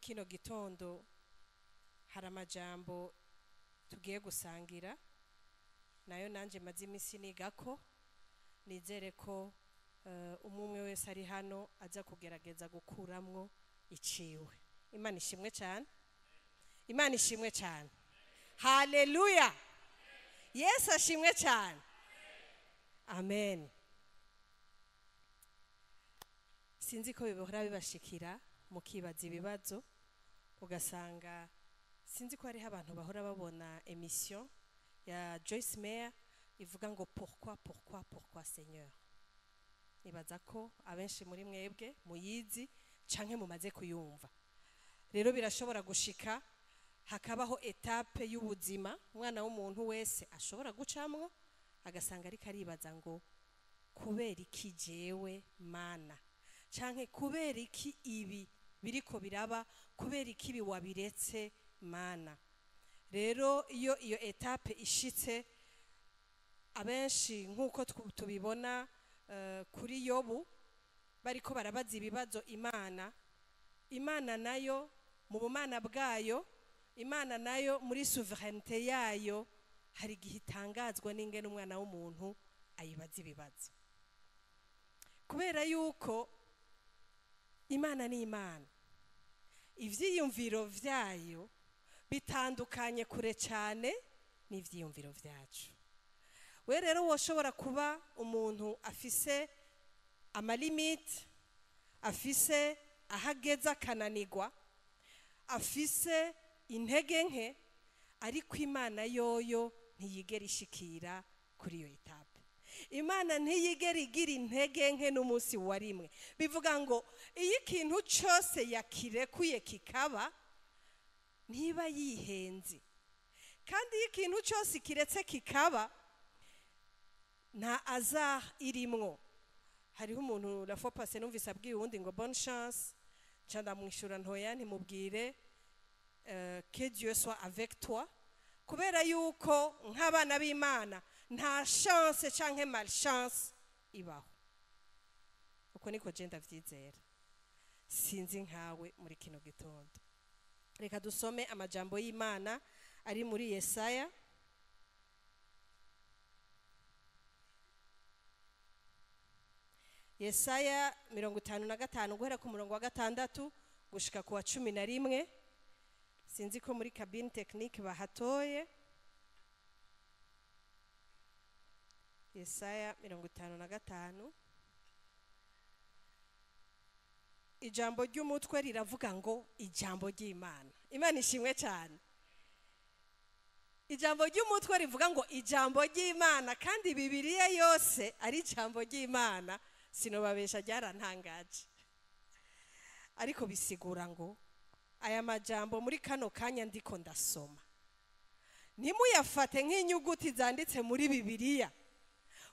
Kino gitondo hari amajambo tugiye gusangira nayo nanjye maze iminsi nigako. Nizere ko umwe umwe wese ari hano aza kugerageza gukuramwo iciwe. Imana ishimwe cyane, Imana ishimwe cyane, haleluya, Yesu ashimwe cyane, amen. Sinzi ko bihora bibashikira mukibaza ibibazo, ugasanga sinzi ko hariho abantu bahora babona émission ya Joyce Meyer ivuga ngo pourquoi, pourquoi, pourquoi Seigneur. Nibaza ko abenshi muri mwebwe muyizi canke mumaze kuyumva. Rero birashobora gushika hakabaho étape y'ubuzima umwana w'umuntu wese ashobora gucamwo, agasanga ariko aribaza ngo kubera iki jewe Mana, canke kubera iki ibi biriko biraba, kubera iki ibi wabiretse Mana. Rero iyo iyo étape ishitse, abenshi nk'uko tubibona kuri Yobu, bariko barabaza ibibazo Imana, Imana nayo mu bumana bwayo, Imana nayo muri souveraineté yayo, hari igihe itangazwa n'ingene umwana w'umuntu ayibaza ibibazo, kubera yuko Imana ni Imana, ivyiyumviro vyayo bitandukanye kure cyane n'ivyiyumviro vyacu. We rero woshobora kuba umuntu afise amalimite, afise ahageza akananigwa, afise intege nke, ariko Imana yoyo ntiyigera ishikira kuri iyo étape. Imana ntiyigera igira intege nke n'umunsi wa rimwe. Bivuga ngo iyo ikintu cyose yakirekuye kikaba, ntiba yihenze. Kandi iyo ikintu cyose kiretse kikaba, nta hasard irimwo. Hariho umuntu la fois passée numvise abwiye uwundi ngo bonne chance, nca ndamwishura ntoya ntimubwire que Dieu soit avec toi, kubera yuko nk'abana b'Imana nta chance canke malchance ibaho. Uko niko je ndavyizera, sinzi nkawe muri kino gitondo. Reka dusome amajambo y'Imana ari muri Yesaya. Yesaya 55 guhera ku murongo wa 6 gushika ku wa 11. Sinzi ko muri cabine technique bahatoye. Yesaya 55, ijambo ry'umutwe riravuga ngo ijambo ry'Imana. Imana ishimwe cyane. Ijambo ry'umutwe rivuga ngo ijambo ry'Imana, kandi Bibiliya yose ari ijambo ry'Imana. Sinobabesha ryarantangaje, ariko bisigura ngo aya majambo muri kano kanya ndiko ndasoma, ntimuyafate nk'inyuguti zanditse muri Bibiliya,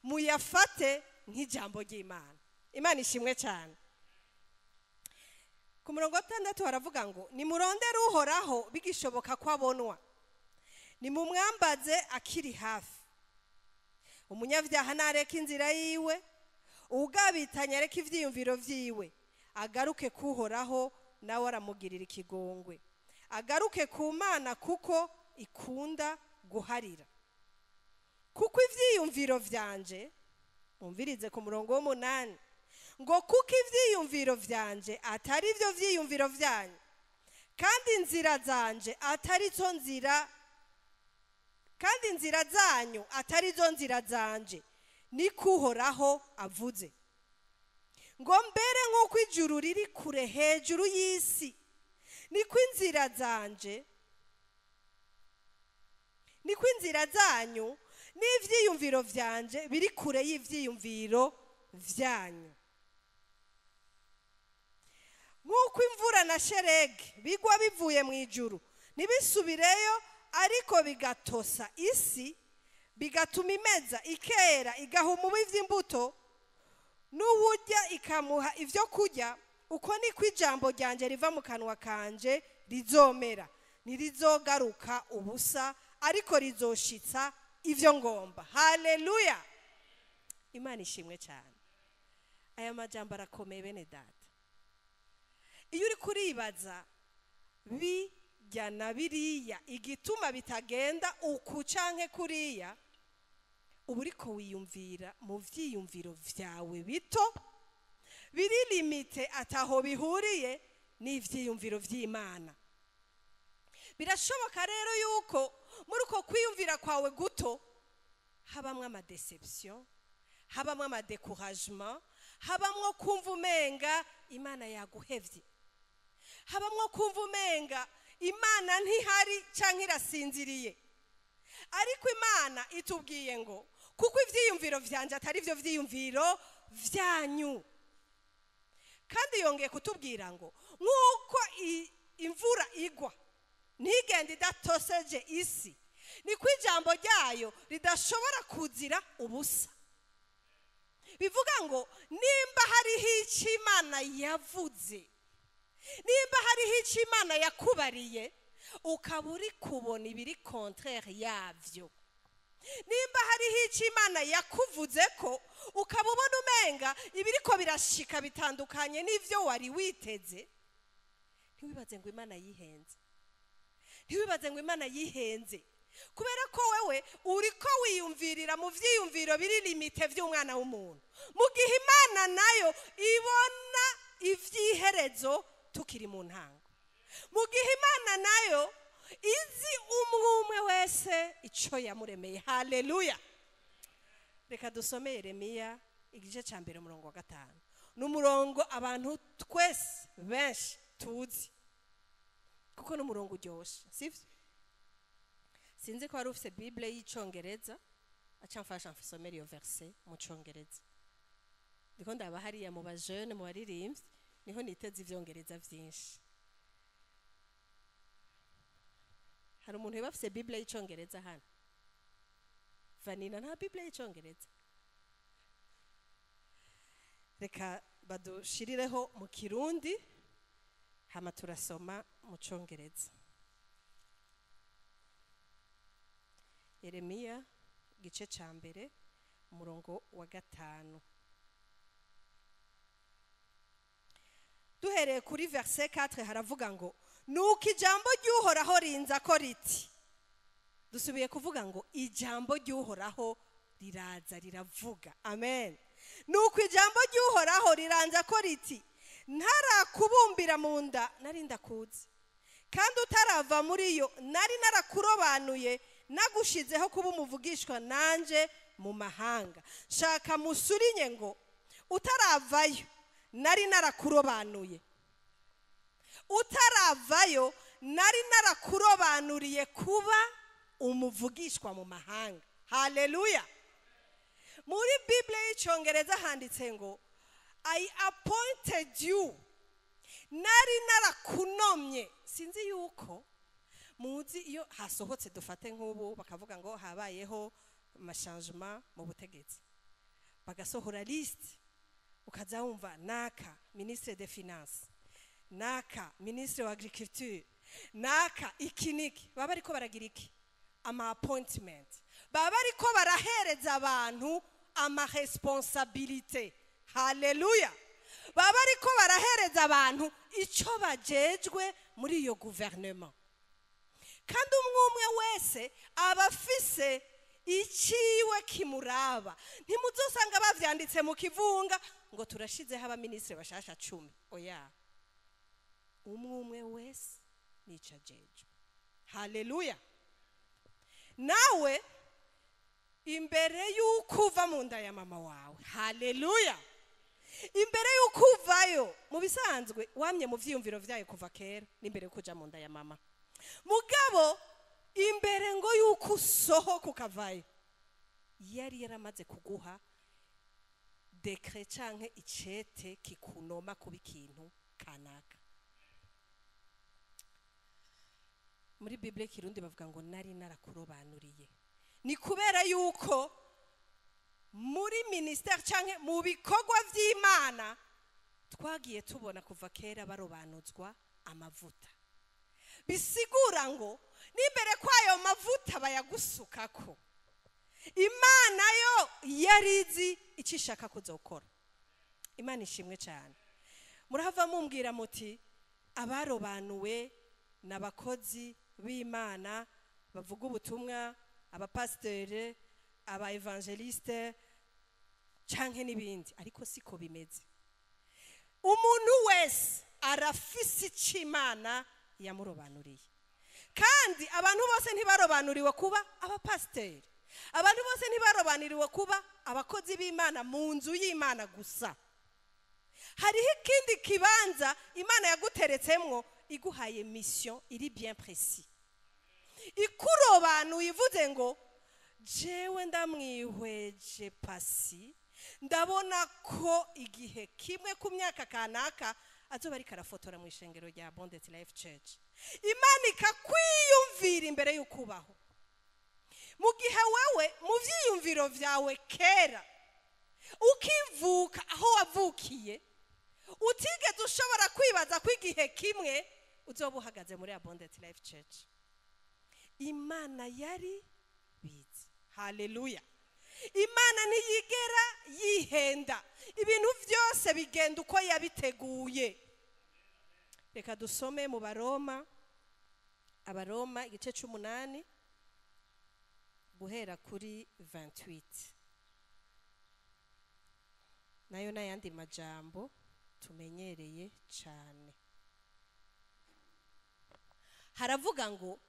muyafate nk'ijambo ry'Imana. Imana ishimwe cyane. Ku murongo wa 6 haravuga ngo nimurondere Uhoraho bigishoboka ko abonwa, nimumwambaze akiri hafi. Umunyabyaha nareka inzira yiwe, uwugabitanya areka ivyiyumviro vyiwe, agaruke kuhoraho nawe aramugirira ikigongwe, agaruke ku Mana kuko ikunda guharira. Kuko ivyiyumviro vyanje, umvirize ku murongo w'8, ngo kuko ivyiyumviro vyanje atari vyo vyiyumviro vyanyu, kandi inzira zanje atari zo nzira, kandi inzira zanyu atari zo nzira zanje, niko Uhoraho avuze. Ngo mbere nk'uko ijuru riri kure hejuru y'isi, niko inzira zanje, niko inzira zanyu n'ivyiyumviro vyanje biri kure y'ivyiyumviro vyanyu. Nk'uko imvura na sheregi bigwa bivuye mu ijuru ntibisubireyo, ariko bigatosa isi, bigatuma imeza ikera, igaha umubi vy'imbuto, n'uwurya ikamuha ivyo kurya, uko niko ijambo ryanje riva mu kanwa kanje rizomera, ntirizogaruka ubusa, ariko rizoshitsa ivyo ngomba. Haleluya, Imana ishimwe cyane. Aya majambo arakomeye bene data. Iyo uri kuribaza Bijya na biriya, igituma bitagenda uku canke kuriya, uba uriko wiyumvira mu vyiyumviro vyawe bito biri limité, ataho bihuriye n'ivyiyumviro vy'Imana. Birashoboka rero yuko muri uko kwiyumvira kwawe guto habamwo ama déception, habamwo ama découragement, habamwo kumva umenga Imana yaguhevye, habamwo kumva umenga Imana ntihari canke irasinziriye. Ariko Imana itubwiye ngo kuko ivyiyumviro vyanje atari vyo vyiyumviro vyanyu. Kandi yongeye kutubwira ngo nk'uko imvura igwa ntigende idatoseje isi, niko ijambo ryayo ridashobora kuzira ubusa. Bivuga ngo nimba hariho icyo Imana yavuze, nimba hariho icyo Imana yakubariye, ukaba uri kubona ibiri contraire yabyo, nimba hariho icyo Imana yakuvuze ko ukaba ubona umenga ibiriko birashika bitandukanye n'ibyo wari witeze, ntiwibaze ngo Imana yihenze. Ntiwibaze ngo Imana yihenze, kubera ko wewe uriko wiyumvirira mu vyiyumviro biri limité vy'umwana w'umuntu, mu gihe Imana nayo ibona ivy'iherezo tukiri mu ntango, mu gihe Imana nayo izi umwe umwe wese ico yamuremeye. Haleluya! Reka dusome Yeremiya igice cya 1, umurongo wa 5. Ni umurongo abantu twese benshi tuzi, kuko ni umurongo uryoshe, sivyo? Sinzi ko wari ufise Bible y'Icongereza, aca mfasha mfisomere iyo verset mu Congereza. Ndiko ndaba hariya mu bajene, mu baririmbyi, niho niteze ivyongereza vyinshi. Hari umuntu yoba afise Bible y'Icongereza hano? Vanina, nta Bible y'Icongereza? Reka badushirireho mu Kirundi, hama turasoma mu Congereza. Yeremiya igice ca 1, umurongo wa 5, duhereye kuri verset 4, haravuga ngo: "Nuko ijambo ry'Uhoraho rinza ko riti." Dusubiye kuvuga ngo ijambo ry'Uhoraho riraza riravuga. Amen. "Nuko ijambo ry'Uhoraho riranza ko riti: Ntarakubumbira mu nda nari ndakuzi, kandi utarava muri yo nari narakurobanuye, nagushizeho kuba umuvugishwa nanje mu mahanga." Shaka musurinye ngo utaravayo nari narakurobanuye, utaravayo nari narakurobanuriye kuba umuvugishwa mu mahanga. Haleluya! Muri Bible y'Icyongereza handitse ngo "I appointed you", nari narakunomye. Sinzi yuko muzi iyo hasohotse, dufate nk'ubu bakavuga ngo habayeho ama changement mu butegetsi, bagasohora liste, ukaza wumva naka ministre de finance, naka ministre wa agriculture, naka iki niki. Baba bariko baragira iki? Ama appointment. Baba bariko barahereza abantu ama responsabilité. Haleluya! Baba bariko barahereza abantu ico bajejwe muri iyo gouvernement, kandi umwe umwe wese aba afise iciwe kimuraba. Ntimuzosanga bavyanditse mu kivunga ngo turashizeho abaminisitiri bashasha 10. Oya, umwe umwe wese nica ajejwe. Haleluya! Nawe imbere y'uko uva mu nda ya mama wawe, haleluya, imbere y'uko uvayo, mu bisanzwe wamye mu vyiyumviro vyayo kuva kera n'imbere y'uko uja mu nda ya mama. Mugabo imbere ngo yuko usohoka ukavayo, yari yaramaze kuguha décret canke icete kikunoma kuba ikintu kanaka. Muri Bible Kirundi bavuga ngo nari narakurobanuriye. Ni kubera yuko muri ministère canke mu bikorwa vy'Imana twagiye tubona kuva kera barobanuzwa amavuta. Bisigura ngo n'imbere kwayo mavuta bayagusukako, Imana yo yari izi icyo ishaka kuzokora. Imana ishimwe cyane. Murahava mumbwira muti abarobanuwe n'abakozi b'Imana bavuga ubutumwa, abapasiteri, aba évangéliste canke n'ibindi, ariko siko bimeze. Umuntu wese arafise icyo Imana yamurobanuriye, kandi abantu bose ntibarobanuriwe kuba abapasiteri, abantu bose ntibarobanuriwe kuba abakozi b'Imana mu nzu y'Imana gusa. Hariho ikindi kibanza Imana yaguteretsemwo, iguhaye mission iri bien précis, ikurobanuye, ivuze ngo jewe ndamwihweje Pasi, ndabona ko igihe kimwe ku myaka kanaka azoba ariko arafotora mu ishengero rya Abundant Life Church. Imana ikakwiyumvira imbere y'ukubaho, mu gihe wewe mu vyiyumviro vyawe kera ukivuka aho wavukiye utigeze ushobora kwibaza ko igihe kimwe uzoba uhagaze muri Abundant Life Church. Imana yari bizi. Haleluya! Imana ntiyigera yihenda, ibintu byose bigenda uko yabiteguye. Reka dusome mu Baroma, Abaroma igice c'umunani guhera kuri 28. Nayo n'ayandi majambo tumenyereye cyane. Haravuga ngo: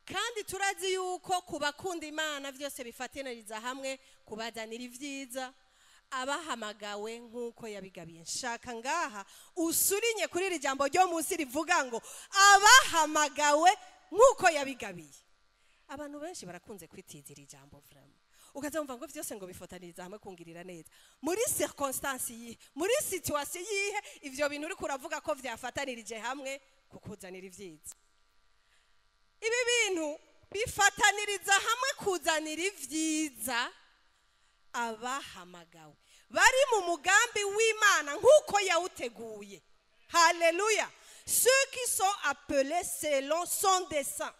"Kandi turazi yuko ku bakunda Imana byose bifataniriza hamwe kubazanira ibyiza, abahamagawe nk'uko yabigabiye." Nshaka ngaha usurinye kuri iri jambo ryo munsi rivuga ngo abahamagawe nk'uko yabigabiye. Abantu benshi barakunze kwitizira ijambo vraiment, ukazumva ngo byose ngo bifataniriza hamwe kungirira neza. Muri circonstance yihe, muri situation yihe ivyo bintu uriko uravuga ko vyafatanirije hamwe kukuzanira ivyiza? Ibi bintu bifataniriza hamwe kuzanira ivyiza abahamagawe bari mu mugambi w'Imana nk'uko yawuteguye. Haleluya! Ceux qui sont appelés selon son dessein.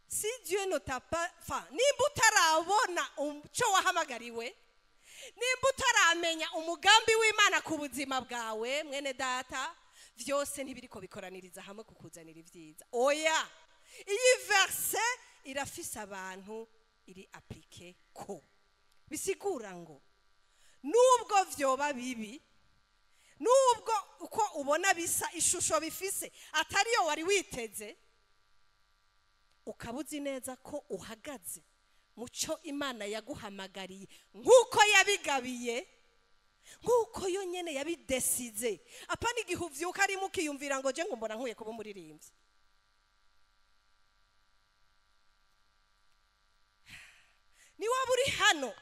Si Dieu ne t'a pas, enfin, nimba utarabona icyo wahamagariwe, nimba utaramenya umugambi w'Imana ku buzima bwawe, mwene data, byose ntibiriko bikoraniriza hamwe kukuzanira ibyiza. Oya, iyi verset irafise abantu iri appliqué ko bisigura ngo nubwo vyoba bibi, nubwo uko ubona bisa, ishusho bifise atariyo wari witeze, ukaba uzi neza ko uhagaze mu cyo Imana yaguhamagariye nk'uko yabigabiye, nk'uko yo nyene yabidesize, apana igihe uvyuka arimo ukiyumvira ngo je ngo mbona nkwiye kuba umuririmbyi. Ni waba uri hano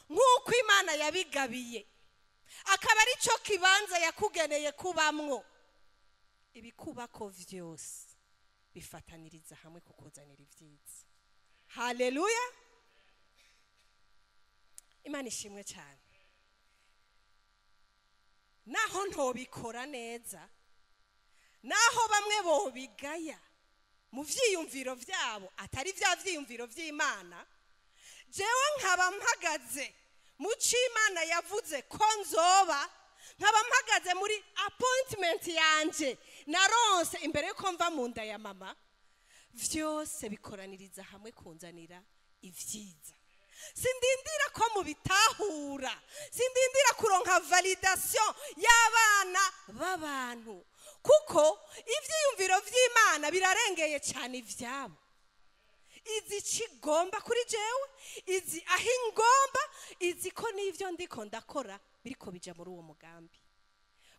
nk'uko Imana yabigabiye, akaba ari cyo kibanza yakugeneye kubamwo, ibikubako vyose bifataniriza hamwe kukuzanira ibyiza. Haleluya! Imana ishimwe cyane. Naho ntobikora neza, naho bamwe bobigaya mu vyiyumviro vyabo atari vya vyiyumviro vy'Imana, jewe nkaba mpagaze mu co Imana yavuze ko nzoba, nkaba mpagaze muri appointment yanje naronse imbere yuko mva mu nda ya mama, vyose bikoraniriza hamwe kunzanira ivyiza. Sindindira ko mubitahura, sindindira kuronka validation y'abana b'abantu, kuko ivyiyumviro vy'Imana birarengeye cyane ivyabo. Izi kigomba kuri jewe, izi aho ingomba, izi ko n'ivyo ndiko ndakora biriko bija muri uwo mugambi.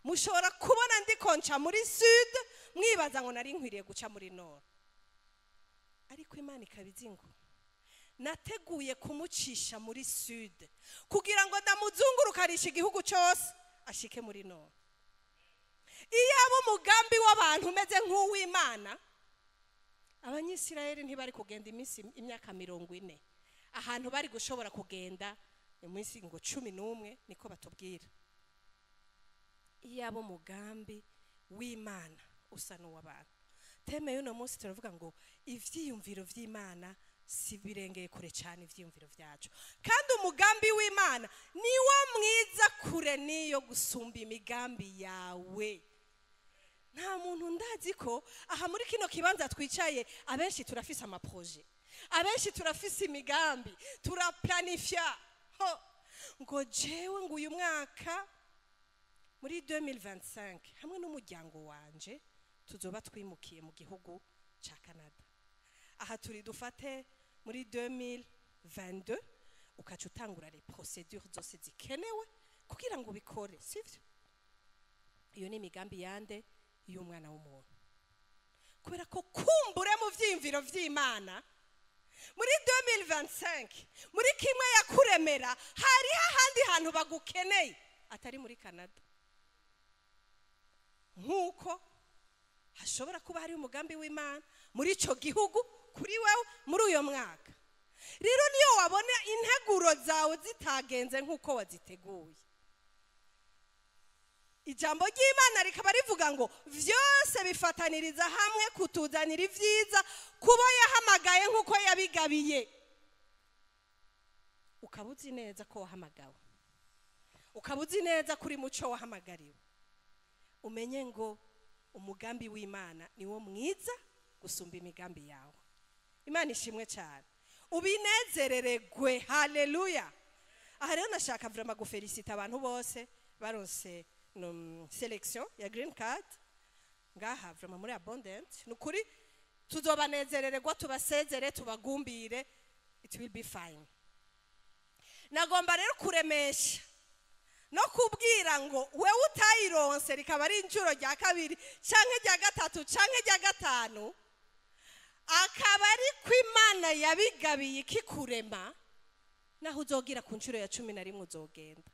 Mushobora kubona ndiko nca muri sud, mwibaza ngo nari nkwiriye guca muri nord, ariko Imana ikabizi ngo nateguye kumucisha muri sud kugira ngo ndamuzungurukarisha igihugu cyose ashike muri nord. Iyo abo umugambi w'abantu umeze nk'uw'Imana, Abanyisirayeli ntibari kugenda iminsi imyaka 40 ahantu bari gushobora kugenda iminsi ngo 11, niko batubwira. Iyo abo umugambi w'Imana usa n'uw'abantu. Thème y'uno munsi turavuga ngo ivyiyumviro vy'Imana si birengeye kure cyane ivyiyumviro vyacu, kandi umugambi w'Imana niwo mwiza kure niyo gusumba imigambi yawe. Nta muntu, ndazi ko aha muri kino kibanza twicaye, abenshi turafise ama projets, abenshi turafise imigambi, turaplanifya. Ho ngo jewe ngo uyu mwaka muri 2025 hamwe n'umuryango wanje tuzoba twimukiye mu gihugu ca Canada. Aha turi dufate muri 2022, ukaca utangura les procédures zose zikenewe kugira ngo ubikore, sivyo? Iyo ni imigambi yande? Y'umwana w'umuntu. Kubera ko kumbure mu vyiyumviro vy'Imana muri 2025, muri kimwe yakuremera, hariho ahandi hantu bagukeneye atari muri Canada. Nk'uko hashobora kuba hari umugambi w'Imana muri ico gihugu kuri wewe muri uyo mwaka. Rero niyo wabona integuro zawe zitagenze nk'uko waziteguye, ijambo ry'Imana rikaba rivuga ngo vyose bifataniriza hamwe kutuzanira ibyiza kuba yahamagaye nk'uko yabigabiye. Ukaba uzi neza ko wahamagawe, ukaba uzi neza ko uri muco wahamagariwe, umenye ngo umugambi w'Imana niwo mwiza gusumba imigambi yawe. Imana ishimwe cyane, ubinezereregwe. Haleluya! Aha rero nashaka vraiment gufelicita abantu bose baronse sélection ya green card ngaha. Vraiment muri Abundant, nukuri tuzobanezerererwa, tubasezere, tubagumbire. It will be fine. Nagomba rero kuremesha no kubwira ngo wewe utayironse, rikaba ari inshuro rya kabiri canke rya gatatu canke rya gatanu, akaba ari ko Imana yabigabiye ikikurema, naho uzogira ku nshuro ya 11 uzogenda,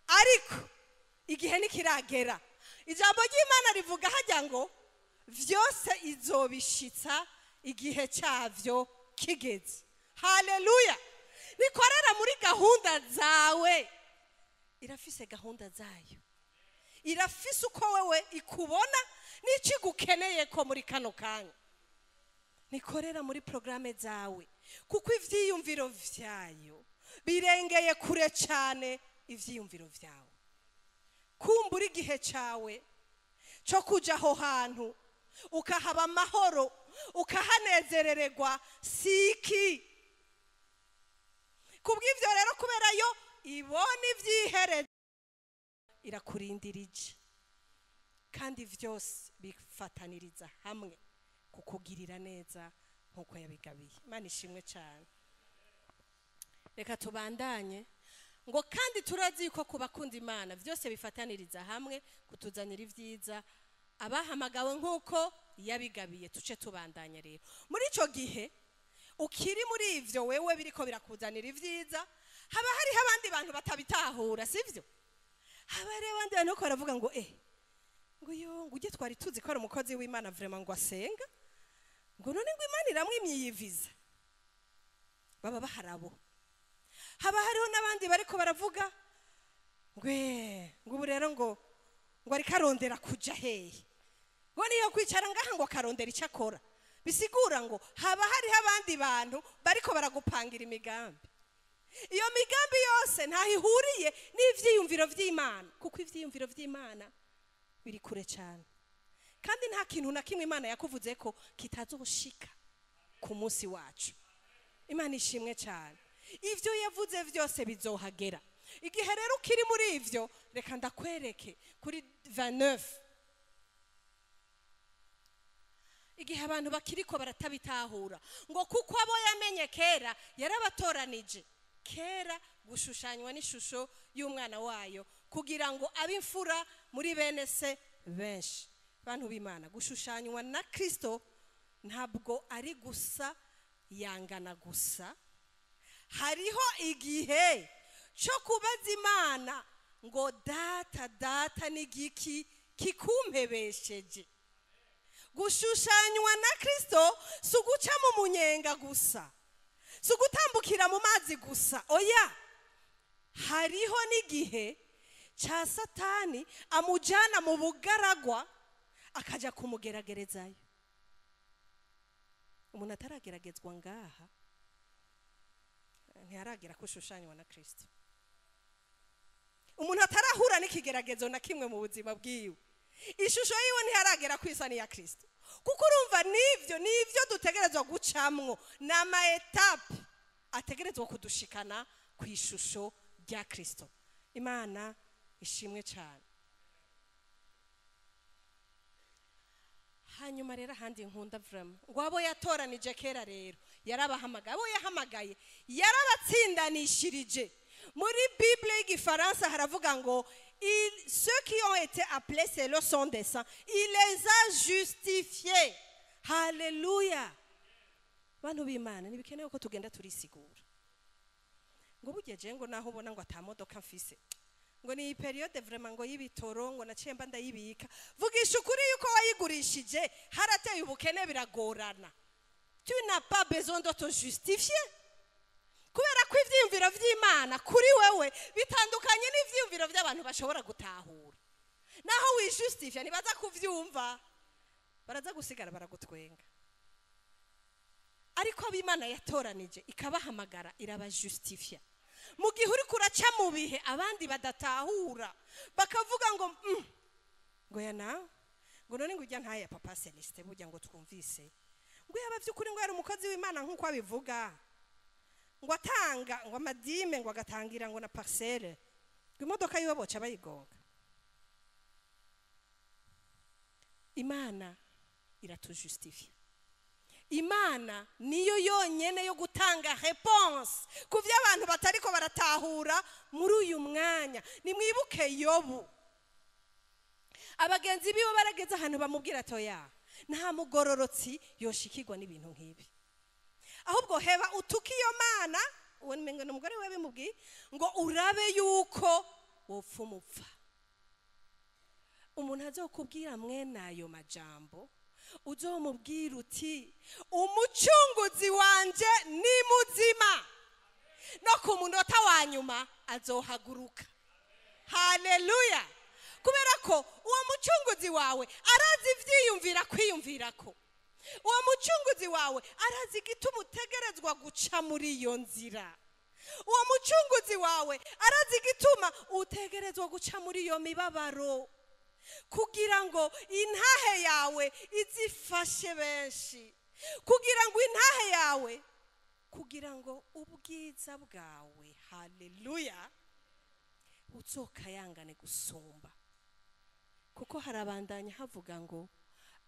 ariko igihe ntikiragera. Ijambo ry'Imana rivuga hajya ngo vyose izobishitsa igihe cyavyo kigeze. Haleluya! Nikorera muri gahunda zawe, irafise gahunda zayo, irafise uko wewe ikubona n'icyo igukeneye ko muri kano kanya. Nikorera muri porogaramu zawe, kuko ivyiyumviro vyayo birengeye kure cyane ivyiyumviro vyawe. Kumbura igihe cyawe cyo kuja aho hantu ukahaba amahoro, ukahanezerererwa, siki kubw'ivyo rero, kubera yo ibona ivyihereza, irakurindirije, kandi vyose bifataniriza hamwe kukugirira neza nk'uko yabigabiye. Imana ishimwe cyane. Reka tubandanye ngo kandi turazi yuko ku bakunda Imana byose bifataniriza hamwe kutuzanira ibyiza, abahamagawe nk'uko yabigabiye. Tuce tubandanye rero. Muri icyo gihe ukiri muri ivyo, wewe biriko birakuzanira ibyiza, haba hariho abandi bantu batabitahura, sivyo? Haba hariho abandi bantu bariko baravuga ngo ngo yo, ngo ujye twari tuzi ko ari umukozi w'Imana vraiment, ngo asenga, ngo none ngo Imana iramwimye iyi visa. Baba baharabo. Haba hariho n'abandi bariko baravuga ngo ngo ubu rero ngo ariko arondera kuja hehe, ngo niyo kwicara ngaha ngo akarondera icyo akora. Bisigura ngo haba hariho abandi bantu bariko baragupangira imigambi. Iyo migambi yose ntaho ihuriye n'ivyiyumviro vy'Imana, kuko ivyiyumviro vy'Imana biri kure cyane, kandi nta kintu na kimwe Imana yakuvuze ko kitazoshika ku munsi wacu. Imana ishimwe cyane. Ivyo yavuze vyose bizohagera. Igihe rero ukiri muri ivyo, reka ndakwereke kuri 29. Igihe abantu bakiriko baratabitahura, ngo kuko abo yamenye kera yarabatoranije kera gushushanywa n'ishusho y'umwana wayo, kugira ngo abe imfura muri bene se benshi. Bantu b'Imana, gushushanywa na Kristo ntabwo ari gusa yangana gusa. Hariho igihe cyo kubaza Imana ngo data, data, n'igiki kikumpebesheje? Gushushanywa na Kristo si uguca mu munyenga gusa, si ugutambukira mu mazi gusa, oya. Hariho n'igihe cya Satani amujyana mu bugaragwa, akajya kumugeragerezayo. Umuntu atarageragezwa ngaha ntiharagera kushushanywa na Kristo. Umuntu atarahura n'ikigeragezo na kimwe mu buzima bwiwe. Ishusho yiwe ntiharagera kwisa n'iya Kristo. Kuko urumva nivyo dutegerezwa gucamwo, ni ama étapes ategerezwa kudushikana ku ishusho rya Kristo. Imana ishimwe cyane. Hanyuma rero ahandi nkunda vraiment, ngo abo yatoranije kera rero yarabahamagaye, abo yahamagaye yarabatsindanishirije. Muri Bible y'igifaransa haravuga ngo ceux qui ont été appelés selon son dessein, il les a justifiés. Haleluya. Bantu b'Imana, ntibikenewe ko tugenda turisigura. Ngo bugeje ngo naho ubona ngo atamodoka mfise, ngo ni période vraiment ngo y'ibitoro, ngo naciye mba ndayibika. Vugisha ukuri yuko wayigurishije, harateye ubukene biragorana. Tu n'as pas besoin de te justifier. Kubera ko ivyiyumviro vy'Imana kuri wewe bitandukanye n'ivyiyumviro by'abantu bashobora gutahura. Naho wijustifia ntibaza kuvyumva, baraza gusigara baragutwenga. Ariko ab'Imana yatoranije ikabahamagara irabajustifia. Mu gihe uri kuraca mu bihe abandi badatahura, bakavuga ngo ngo ya nawe, ngo none ngo ujya nkaya Papa Celestin, burya ngo twumvise ngo yaba by'ukuri ngo yari umukozi w'Imana nk'uko abivuga, ngo atanga ngo amadime, ngo agatangira ngo na parcelle, ngo imodoka yiwe boca bayigonga. Imana iratujustifia. Imana niyo yonyene yo gutanga réponse ku byo abantu batariko baratahura muri uyu mwanya. Nimwibuke Yobu, abagenzi biwe barageze ahantu bamubwira atoya, nta mugororotsi yoshikirwa n'ibintu nk'ibi, ahubwo heba utuke iyo Mana. Uwo ni umugore we bimubwiye ngo urabe yuko wopfa umupfa. Umuntu azokubwira mwene ayo majambo, uzomubwira uti umucunguzi wanje ni muzima, no ku munota wa nyuma azohaguruka. Haleluya. Kubera ko uwo mucunguzi wawe arazi ivyiyumvira kwiyumvira ko uwo mucunguzi wawe arazi igituma utegerezwa guca muri iyo nzira. Uwo mucunguzi wawe arazi igituma utegerezwa guca muri iyo mibabaro, kugira ngo intahe yawe izifashe benshi, kugira ngo intahe yawe, kugira ngo ubwiza bwawe, haleluya, uzokayangane gusumba. Kuko harabandanya havuga ngo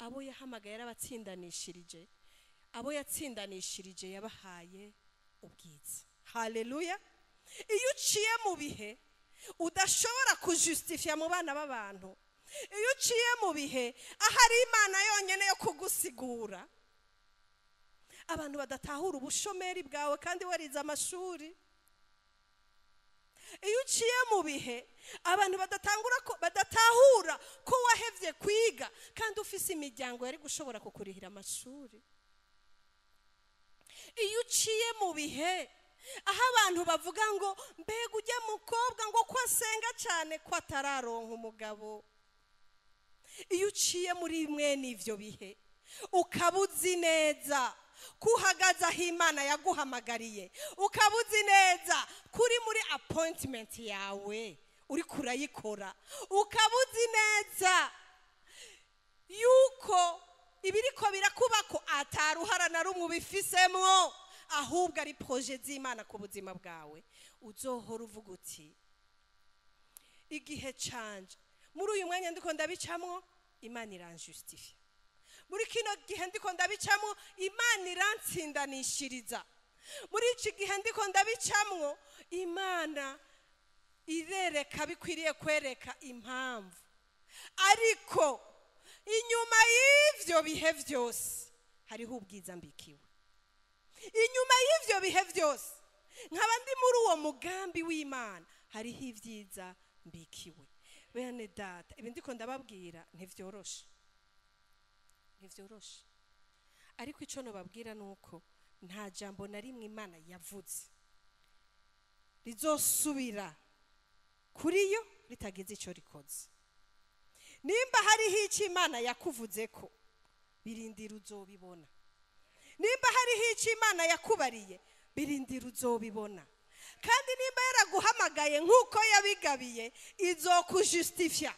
abo yahamagaye yarabatsindanishirije, abo yatsindanishirije yabahaye ubwiza. Haleluya. Iyo uciye mu bihe udashobora kujustifia mu bana b'abantu, iyo uciye mu bihe ahari Imana yonyene yo kugusigura, abantu badatahura ubushomeri bwawe kandi warize amashuri, iyo uciye mu bihe abantu badatahura ko wahevye kwiga kandi ufise imiryango yari gushobora kukurihira amashuri, iyo uciye mu bihe aho abantu bavuga ngo mbega ujya mukobwa ngo ko asenga cyane ko atararonka umugabo, iyo uciye muri mwene ivyo bihe ukabuzi neza kuhagaze aho Imana yaguhamagariye, ukabuzi neza kuri muri appointment yawe uri kurayikora, ukabuzi neza yuko ibiriko birakubako ataruhara na rumwe ubifisemwo, ahubwo ari projet z'Imana ku buzima bwawe, uzohora uvuga uti igihe canje muri uyu mwanya ndiko ndabicamwo, Imana iranjustifia. Muri kino gihe ndiko ndabicamwo, Imana irantsindanishiriza. Muri iki gihe ndiko ndabicamwo, Imana irereka bikwiriye kwereka impamvu. Ariko inyuma y'ivyo bihe vyose hariho ubwiza mbikiwe. Inyuma y'ivyo bihe vyose nkaba ndi muri uwo mugambi w'Imana, hariho ivyiza mbikiwe. Bene data, ibi ndiko ndababwira ntivyoroshe, ntivyoroshe. Ariko ico nobabwira nuko nta jambo na rimwe Imana yavuze rizosubira kuri yo ritagize ico rikoze. Nimba hariho ico Imana yakuvuzeko, birindira uzobibona. Nimba hariho ico Imana yakubariye, birindira uzobibona. Kandi nimba yaraguhamagaye nk'uko yabigabiye, izokujustifia.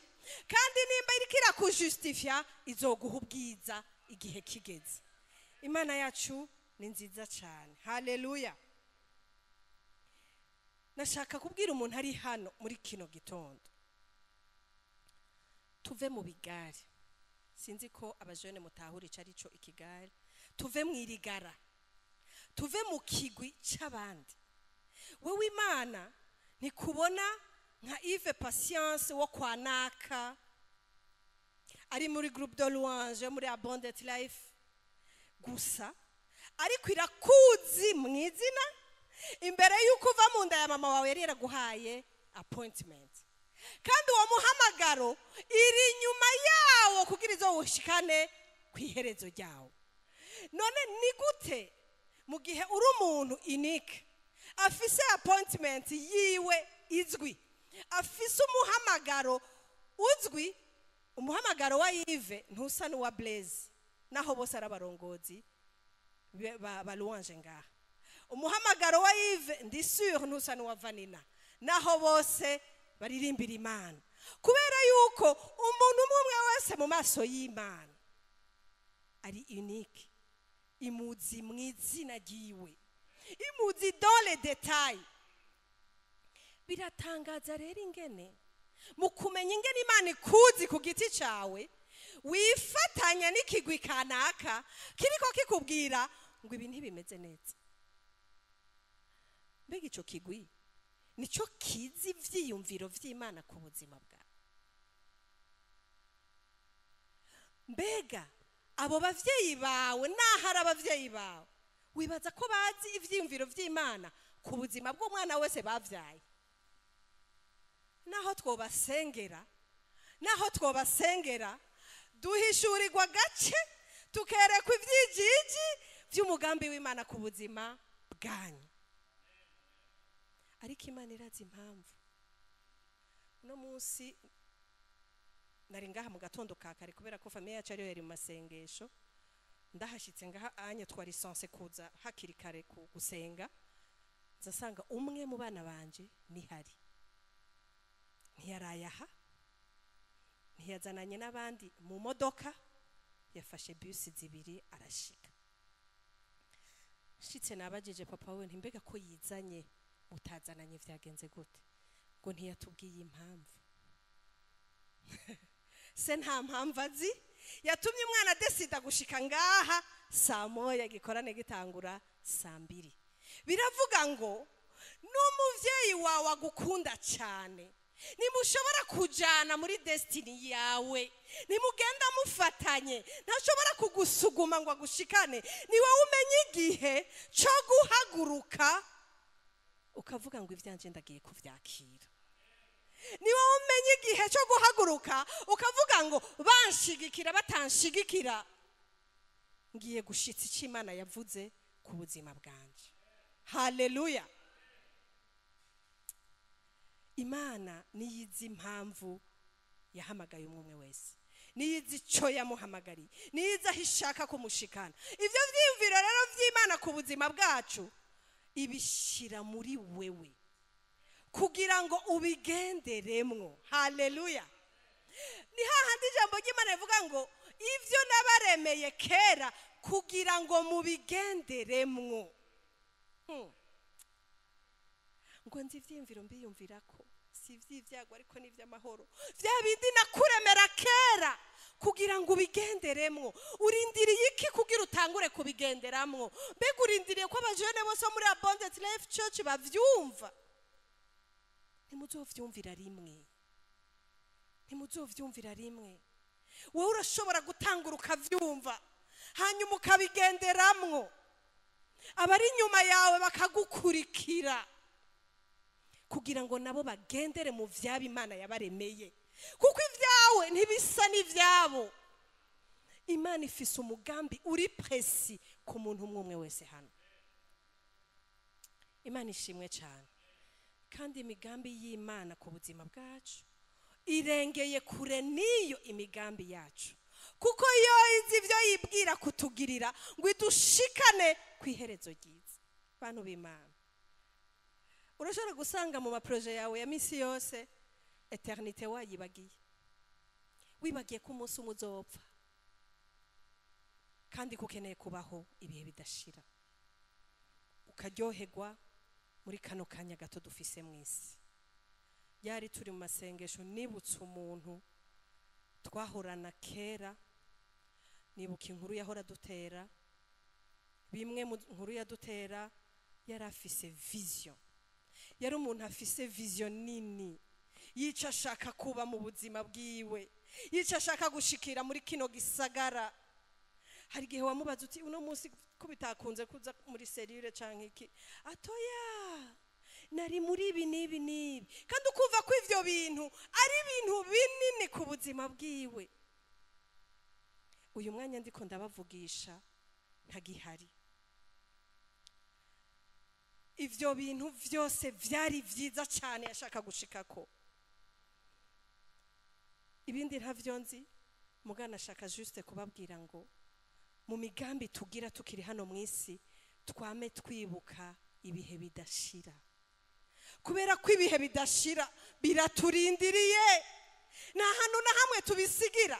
Kandi nimba iriko irakujustifia, izoguha ubwiza igihe kigeze. Imana yacu ni nziza cyane. Haleluya. Nashaka kubwira umuntu ari hano muri kino gitondo, tuve mu bigare. Sinzi ko abajene mutahura ico arico ikigare. Tuve mu irigara, tuve mu kigwi c'abandi. Wewe Imana ntikubona nka Yves Patience wo kwa naka ari muri groupe de louange muri Abundant Life gusa, ariko irakuzi mu izina. Imbere y'uko uva mu nda ya mama wawe yari yaraguhaye appointment, kandi uwo muhamagaro iri inyuma yawo kugira izo wushikane ku iherezo ryawo. None ni gute mu gihe uri umuntu unique, afise appointment yiwe izwi, afise umuhamagaro uzwi? Umuhamagaro wa Yves ntusa n'uwa Blaise, naho bose ari abarongozi ba louange ngaha. Umuhamagaro wa Yves, ndi sûr, ntusa n'uwa Vanina, naho bose baririmbira Imana, kubera yuko umuntu umwe umwe wese mu maso y'Imana ari unique. Imuzi mu izina ryiwe, imuzi dans les détails. Biratangaza rero ingene mu kumenya ingene Imana ikuzi ku giti cawe, wifatanya n'ikigwi kanaka kiriko kikubwira ngo ibi ntibimeze neza. Mbega ico kigwi nico kizi ivyiyumviro vy'Imana ku buzima bwawe? Mbega abo bavyeyi bawe, naho ari abavyeyi bawe, wibaza ko bazi ivyiyumviro vy'Imana ku buzima bw'umwana wese bavyaye? Naho twobasengera, naho twobasengera, duhishurirwa gace, tukerekwa ivyijiji vy'umugambi w'Imana ku buzima bwanyu. Ariko Imana irazi impamvu. Uno munsi nari ngaha mu gatondo ka kare, kubera ko famille yacu ariyo yari mu masengesho. Ndahashitse ngaha anye, twari censé kuza hakiri kare ku gusenga, nzasanga umwe mu bana banje nihari, ntiyaraye aha, ntiyazananye n'abandi mu modoka, yafashe bisi zibiri arashika. Nshitse nabajije papa we nti: "Mbega ko yizanye mutazananye, vyagenze gute?" Ngo ntiyatubwiye impamvu. Se nta mpamvu azi yatumye umwana décida gushika ngaha saa 1, gikorane gitangura saa 2. Biravuga ngo n'umuvyeyi wawe agukunda cyane ntimushobora kujana muri destiny yawe, ntimugenda mufatanye, ntashobora kugusuguma ngo agushikane. Ni wowe umenya igihe cyo guhaguruka ukavuga ngo ivyanje ndagiye kuvyakira. Ni wowe umenya igihe cyo guhaguruka ukavuga ngo banshigikira, batanshigikira, ngiye gushitsa icyo Imana yavuze ku buzima bwanje. Haleluya. Imana niyo izi impamvu yahamagaye umwe umwe wese, niyo izi icyo yamuhamagariye, niyo izi aho ishaka kumushikana. Ibyo byiyumviro rero by'Imana ku buzima bwacu ibishyira muri wewe kugira ngo ubigenderemwo. Haleluya. Ni hahandi ijambo ry'Imana rivuga ngo ibyo nabaremeye kera kugira ngo mubigenderemwo. Ngo nzi ivyiyumviro mbiyumvira ko si ivy'ibyago ariko ni ivy'amahoro, vya bindi nakuremera kera kugira ngo ubigenderemwo. Urindiriye iki kugira utangure kubigenderamwo? Mbega urindiriye ko abajene bose bo muri Abundant Life Church bavyumva? Ntimuzovyumvira rimwe, ntimuzovyumvira rimwe. Wowe urashobora gutangura ukavyumva, hanyuma ukabigenderamwo, abari inyuma yawe bakagukurikira kugira ngo nabo bagendere mu vyabo Imana yabaremeye, kuko ibyawe ntibisa n'ivyabo. Imana ifise umugambi uri précis ku muntu umwe umwe wese hano. Imana ishimwe cyane. Kandi imigambi y'Imana ku buzima bwacu irengeye kure n'iyo imigambi yacu, kuko yo izi ibyo yibwira kutugirira ngo idushikane ku iherezo ryiza. Bantu b'Imana, urashobora gusanga mu ma projets yawe ya misi yose éternité wayibagiye. Wibagiye ko umunsi umwe uzopfa, kandi ko ukeneye kubaho ibihe bidashira, ukaryoherwa muri kano kanya gato dufise mu isi. Yari turi mu masengesho, nibutse umuntu twahorana kera, nibuka inkuru yahora dutera. Bimwe mu nkuru yadutera, yari afise vision, yari umuntu afise vision nini yica ashaka kuba mu buzima bwiwe, yica ashaka gushikira muri kino gisagara. Hari igihe wamubaza uti: "Uno munsi ko bitakunze kuza muri cellule canke iki?" "Atoya, nari muri ibi n'ibi n'ibi." Kandi ukumva ko ivyo bintu ari ibintu binini ku buzima bwiwe. Uyu mwanya ndiko ndabavugisha ntagihari. Ivyo bintu vyose vyari vyiza cyane yashaka gushikako, ibindi ntavyo nzi. Mugana ashaka juste kubabwira ngo mu migambi tugira tukiri hano mu isi, twame twibuka ibihe bidashira, kubera ko ibihe bidashira biraturindiriye, nta hantu na hamwe tubisigira,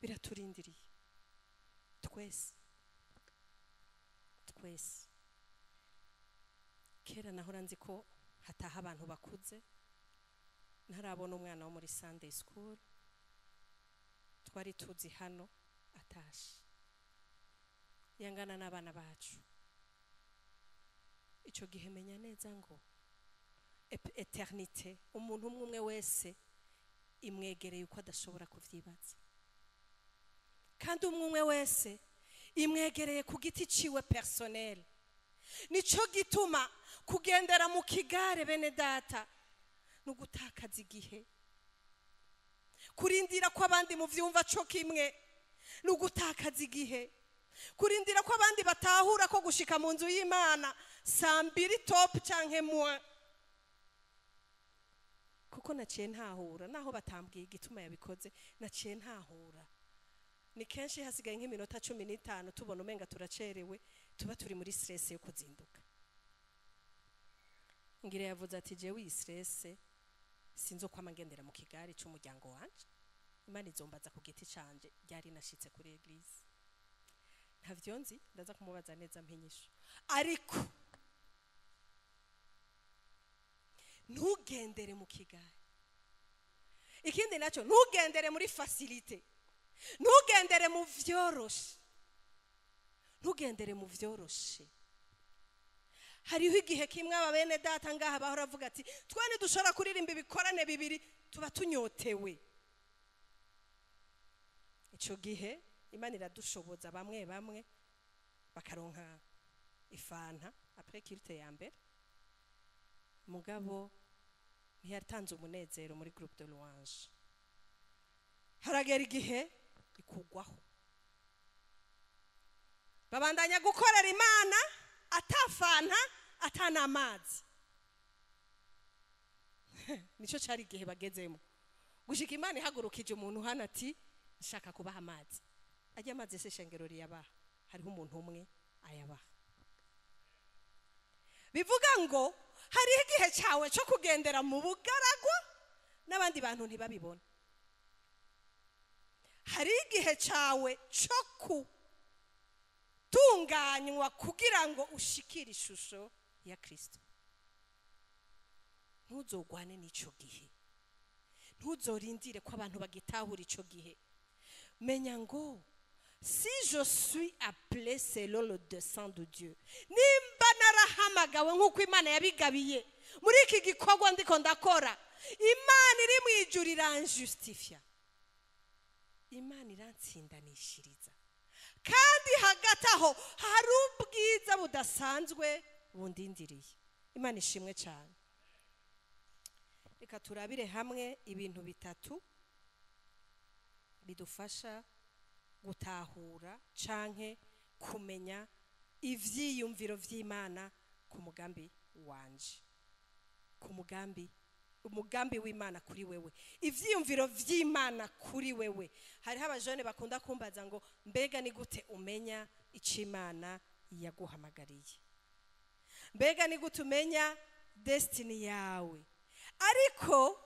biraturindiriye twese twese. Kera nahora nzi ko hataha abantu bakuze, ntarabona umwana wo muri Sunday school twari tuzi hano atashe yangana n'abana bacu. Icyo gihe menya neza ngo éternité, umuntu umwe umwe wese imwegereye uko adashobora kuvyibaza, kandi umwe umwe wese imwegereye ku giti ciwe personnel. Nico gituma kugendera mu kigare, bene data, no gutakaza igihe. Kurindira ko abandi mu vyumva co kimwe no gutakaza igihe. Kurindira ko abandi batahura ko gushika mu nzu y'Imana saa 2 top canke moins, kuko naciye ntahura naho batambwiye igituma yabikoze, naciye ntahura ni kenshi hasigaye nk'iminota 15 tubona umenga turacerewe, tuba turi muri stress yo kuzinduka. Ngira yavuze ati: "Jewe iyi stress sinzokwama ngendera mu kigari c'umuryango wanje, Imana izombaza ku giti canje ryari nashitse kuri église." Ntavyo nzi, ndaza kumubaza neza mpinyisho. Ariko ntugendere mu kigari. Ikindi nacyo, ntugendere muri facilité, ntugendere mu vyoroshe, ntugendere mu vyoroshe. Hariho igihe kimwe aba bene data ngaha bahora avuga ati: "Twe ntidushobora kuririmba ibikorane bibiri, tuba tunyotewe." Icyo gihe Imana iradushoboza, bamwe bamwe bakaronka ifanta après culte ya mbere, mugabo ntiyatanze umunezero muri groupe de louange. Haragera igihe ikugwaho, babandanya gukorera Imana atafanta atanamazi. Nicyo cyari igihe bagezemo, gushika Imana ihagurukije umuntu hano ati: "Nshaka kubaha amazi." Ajya amazi se shengero riyabaha? Hariho umuntu umwe ayabaha. Bivuga ngo hariho igihe cyawe cyo kugendera mu bugaragwa n'abandi bantu ntibabibona. Hari igihe cyawe cyo gutunganywa kugira ngo ushikire ishusho ya Kirisito. Ntuzogwane n'icyo gihe, ntuzorindire ko abantu bagitahura icyo gihe. Menya ngo si je suis appelé selon le dessein de Dieu, nimba narahamagawe nk'uko Imana yabigabiye muri iki gikorwa ndiko ndakora, Imana iri mu ijuru iranjustifia, Imana irantsindanishiriza, kandi hagati aho hari ubwiza budasanzwe bundindiriye. Imana ishimwe cyane. Reka turabire hamwe ibintu bitatu bidufasha gutahura canke kumenya ivyiyumviro vy'Imana ku mugambi wanje, ku mugambi, umugambi w'Imana kuri wewe, ivyiyumviro vy'Imana kuri wewe. Hariho abajene bakunda kumbaza ngo: "Mbega ni gute umenya ico Imana yaguhamagariye? Mbega ni gute umenya destiny yawe?" Ariko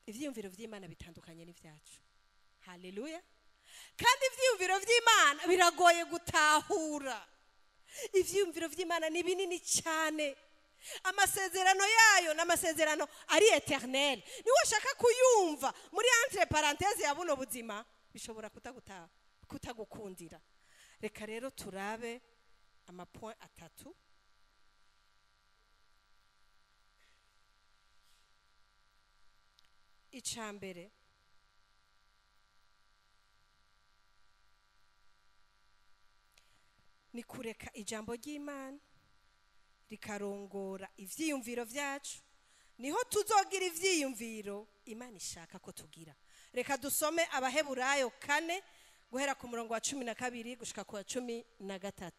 Ivyiyumviro vy'Imana bitandukanye n'ivyacu. Haleluya. Kandi ivyiyumviro vy'Imana biragoye gutahura. Ivyiyumviro vy'Imana ni binini cyane. Amasezerano yayo n'amasezerano ari éternel. Niwe ushaka kuyumva muri entre parenthèse ya buno buzima bishobora kutagukundira. Reka rero turabe amapoint atatu. Icambere, ni kureka ijambo ry'Imana rikarongora ivyiyumviro vyacu, niho tuzogira ivyiyumviro Imana ishaka ko tugira. Reka dusome Abaheburayo 4 guhera ku murongo wa 12 gushika ku wa 13.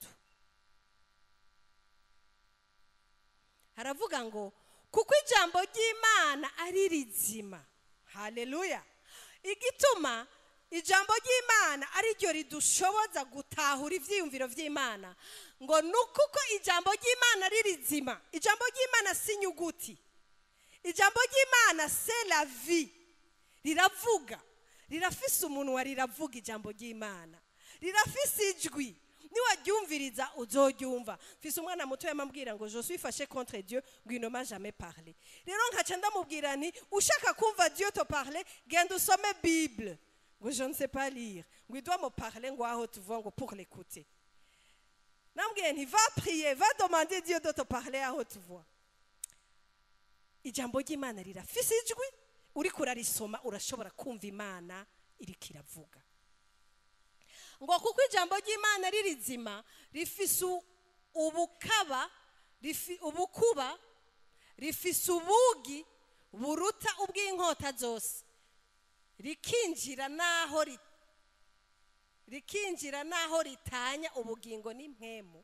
Haravuga ngo kuko ijambo ry'Imana ari rizima. Haleluya. Igituma ijambo ry'Imana ari ryo ridushoboza gutahura ivyiyumviro vy'Imana, ngo nukuko ijambo ry'Imana ari rizima. Ijambo ry'Imana si nyuguti. Ijambo ry'Imana c'est la vie. Riravuga, rirafise umunwa, riravuga ijambo ry'Imana. Rirafise ijwi. Niwaryumviriza uzoryumva. Mfise umwana muto yamambwira ngo je suis fâché contre Dieu, ngo il ne m'a jamais parlé. Rero nkaca ndamubwira nti ushaka kumva Dieu te parler, genda usome Bible. Ngo je ne sais pas lire. Ngo il doit me parler ngo aho tu vois ngo pour l'écouter. Nambwiye nti va prier, va demander Dieu de te parler à haute voix. Ijambo ry'Imana rirafise ijwi, uriko urarisoma urashobora kumva Imana iriko iravuga. Ngo kuko ijambo ry'Imana ririzima, rifise ubukaba, ubukuba, rifise ubugi buruta ubw'inkota zose, rikinjira naho ritanya ubugingo n'impwemu.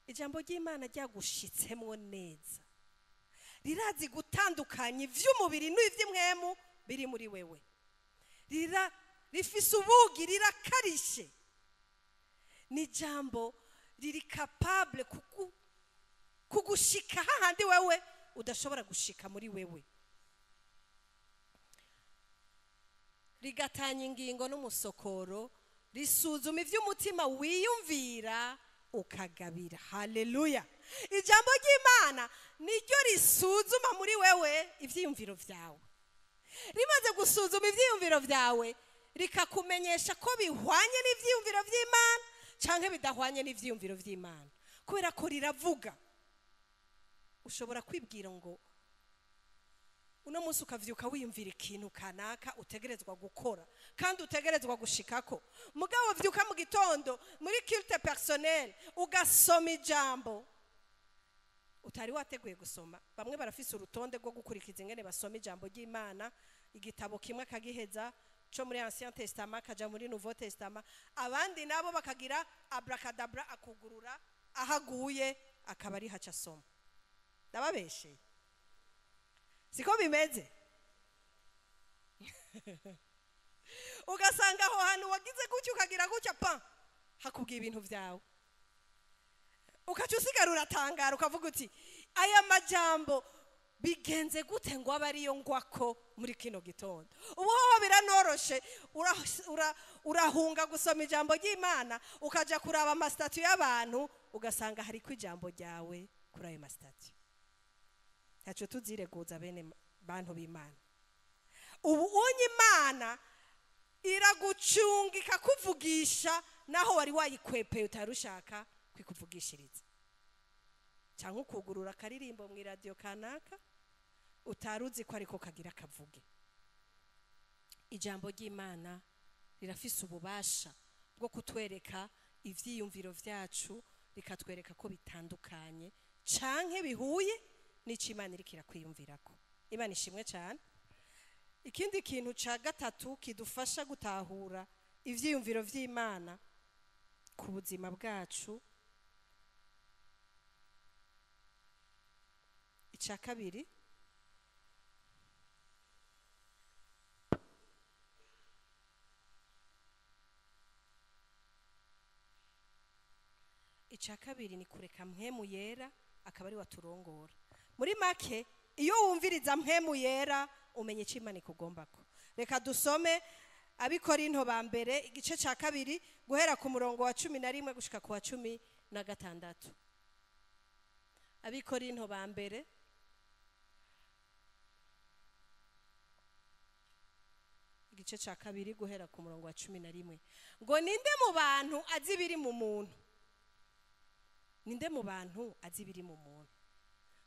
Ijambo ry'Imana ryagushitsemwo neza, rirazi gutandukanya ivy'umubiri n'ivy'imwemu biri muri wewe. Rifise ubugi, rirakarishe. Ni jambo riri capable kugushika hahandi wewe udashobora gushika muri wewe. Rigatanya ingingo n'umusokoro, risuzuma ivy'umutima wiyumvira ukagabira. Haleluya. Ijambo ry'Imana niryo risuzuma muri wewe ivyiyumviro vyawe. Rimaze gusuzuma ivyiyumviro vyawe, rikakumenyesha ko bihwanye n'ivyiyumviro vy'Imana canke bidahwanye n'ivyiyumviro vy'Imana. Kubera ko riravuga. Ushobora kwibwira ngo uno munsi ukavyuka wiyumvira ikintu kanaka utegerezwa gukora kandi utegerezwa gushikako, mugabo vyuka mu gitondo muri culte personnel ugasoma ijambo utari wateguye gusoma. Bamwe barafise urutonde rwo gukurikiza ingene basoma ijambo ry'Imana, igitabo kimwe akagiheza cyo muri Ancien Testament kaja muri Nouveau Testament, abandi nabo bakagira abracadabra, akugurura ahaguye akaba ari haca soma. Ndababeshe, siko bimeze? Ugasanga aho hantu wagize gutya ukagira gutya pa hakubwiye ibintu vyawe, ukaca usigara uratangara ukavuga uti aya majambo bigenze gute ngo abe ariyo ngwako muri kino gitondo. Ubu hoho biranoroshe, urahunga gusoma ijambo ry'Imana ukaja kuraba amasitatu y'abantu, ugasanga hariko ijambo ryawe kuri ayo masitatu. Ntaco tuzireguza bene bantu b'Imana. Ubu unye Imana iragucunga ikakuvugisha naho wari wayikwepeye utarushaka kwikuvugishiriza. Cyangwa ukugurura akaririmbo mu radio kanaka utaruzi ko ariko kagira kavuge. Ijambo ry'Imana rirafise ububasha bwo kutwereka ivyiyumviro vyacu, rikatwereka ko bitandukanye canke bihuye n'ico Imana iriko irakwiyumvirako. Imana ishimwe cyane. Ikindi kintu ca gatatu kidufasha gutahura ivyiyumviro vy'Imana ku buzima bwacu, ica kabiri, ica kabiri ni kureka mpwemu yera akaba ari waturongora. Muri make, iyo wumviriza mpwemu yera Umenya icyo Imana ikugombako. Reka dusome Abikorinto ba mbere igice cya 2 guhera ku murongo wa 11 gushika ku wa 16. Abikorinto ba mbere igice cya 2 guhera ku murongo wa 11. Ngo ninde mu bantu azi ibiri mu muntu? Ninde mu bantu azi ibiri mu muntu?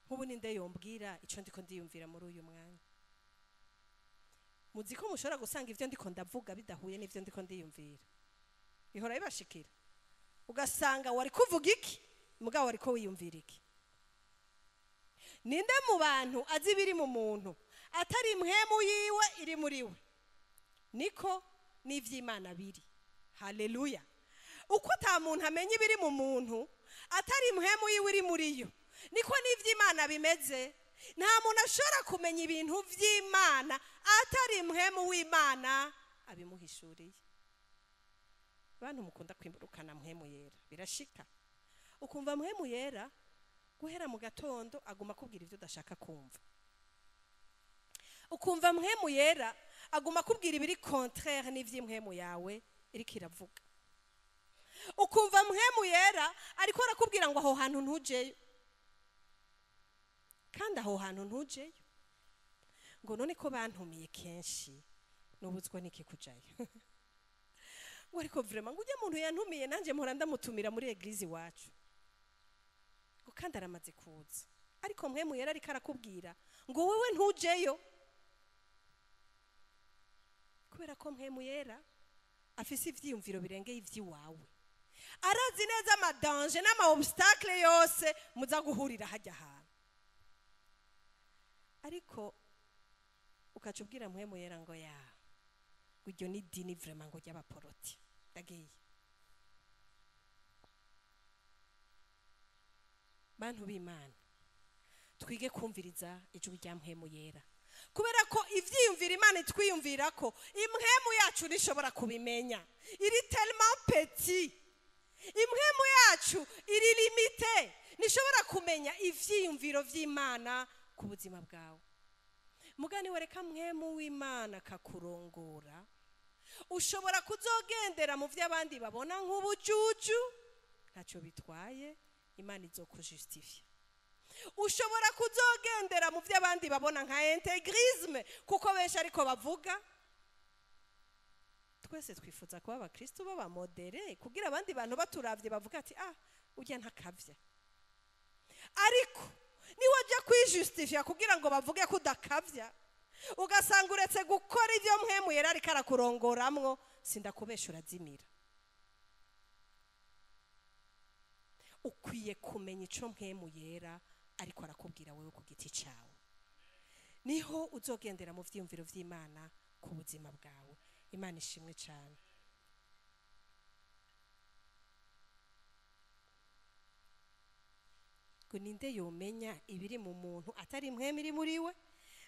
Nk'ubu ninde yombwira ico ndiko ndiyumvira muri uyu mwanya? Muzi ko mushobora gusanga ivyo ndiko ndavuga bidahuye n'ivyo ndiko ndiyumvira. Bihora bibashikira, ugasanga wari kuvuga iki mugabo wariko wiyumvira iki. Ninde mu bantu azi ibiri mu muntu atari impwemu yiwe iri muri we? Niko n'ivy'Imana biri. Haleluya. Uko ata muntu amenya ibiri mu muntu atari impwemu yiwe iri muri yo, niko n'ivy'Imana bimeze. Nta muntu ashobora kumenya ibintu vy'Imana atari impwemu w'Imana abimuhishuriye. Bantu mukunda kwimburukana mpwemu yera, birashika ukumva mpwemu yera guhera mu gatondo aguma kubwira ivyo udashaka kumva. Ukumva mpwemu yera aguma kubwira ibiri contraire n'ivy'impwemu yawe iriko iravuga. Ukumva mpwemu yera ariko arakubwira ngo aho hantu ntujeyo, kandi aho hantu ntujeyo. Ngo none ko bantumiye kenshi nubuzwa niki kujayo? Ngo ariko vraiment ngo ujye muntu yantumiye nanje mpora ndamutumira muri église iwacu, ngo kandi aramaze kuza, ariko mpwemu yera ariko arakubwira ngo wewe ntujeyo. Kubera ko mpwemu yera afise ivyiyumviro birengeye ivy'iwawe, arazi neza ama danger n'ama obstacle yose muza guhurira hajya hantu. Ariko ukaca ubwira mpwemu yera ngo ya iryo ni dini vraiment ngo ry'abaporoti, ndagiye. Bantu b'Imana, twige kumviriza ijwi rya mpwemu yera, kubera ko ivyiyumvira Imana itwiyumvira ko impwemu yacu nishobora kubimenya. Iri tellement petit, impwemu yacu iri limité, nishobora kumenya ivyiyumviro vy'Imana ku buzima bwawe. Mugani wereka mpwemu w'Imana kakurongora, ushobora kuzogendera mu vy'abandi babona nk'ubujuju, ntacyo bitwaye, Imana izokujustifia. Ushobora kuzogendera mu vy'abandi babona nka intégrisme, kuko benshi ariko bavuga. Twese twifuza kuba abakristo baba modéré kugira abandi bantu baturavye bavuga ati ah ujya ntakavya. Ariko niwajya kwijustifia kugira ngo bavuge ko udakavya, ugasanga uretse gukora ivyo mpwemu yera ariko arakurongoramwo, sindakubesha urazimira. Ukwiye kumenya ico mpwemu yera ariko arakubwira wewe ku giti cawe, niho uzogendera mu vyiyumviro vy'Imana ku buzima bwawe. Imana ishimwe cyane. Ngo ninde yomenya ibiri mu muntu atari impwemu iri muri we?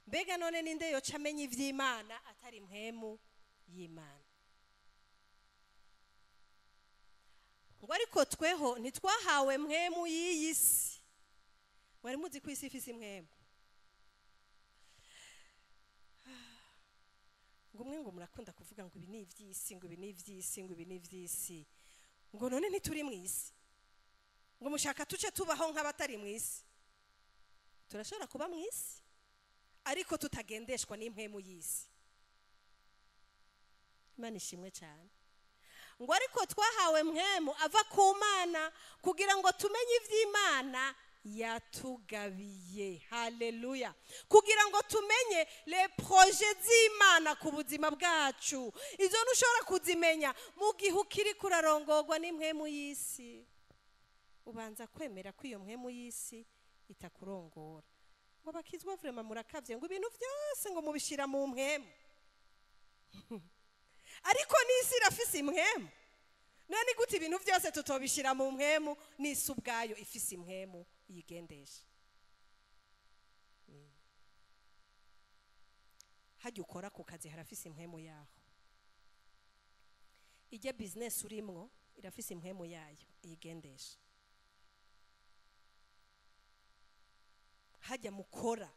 Mbega none ninde yoca amenya ivy'Imana atari impwemu y'Imana? Ngo ariko tweho ntitwahawe mpwemu y'iyi si. Mwari muzi ko isi ifise impwemu? Ngo umwe ngo murakunda kuvuga ngo ibi ni ivy'isi, ngo ibi ni ivy'isi, ngo ibi ni ivy'isi, ngo none ntituri mw'isi, ngo mushaka tuce tubaho nk'abatari mw'isi. Turashobora kuba mw'isi ariko tutagendeshwa n'impwemu y'isi. Imana ishimwe cyane. Ngo ariko twahawe mpwemu ava ku Mana kugira ngo tumenye ivy'Imana yatugabiye. Haleluya. Kugira ngo tumenye les projets z'Imana ku buzima bwacu. Izo ntushobora kuzimenya mu gihe ukiri kurarongorwa n'impwemu y'isi. Ubanza kwemera ko iyo mpwemu y'isi itakurongora. Ngo bakizwa vraiment murakavye, ngo ibintu byose ngo mubishira mu mpwemu. Ariko n'isi irafise impwemu. None gute ibintu byose tutobishira mu mpwemu, n'isi ubwayo ifise impwemu yigendesha? Hajya ukora ku kazi harafise impwemu yaho. Ijya business urimwo irafise impwemu yayo yigendesha. Hajya mukora,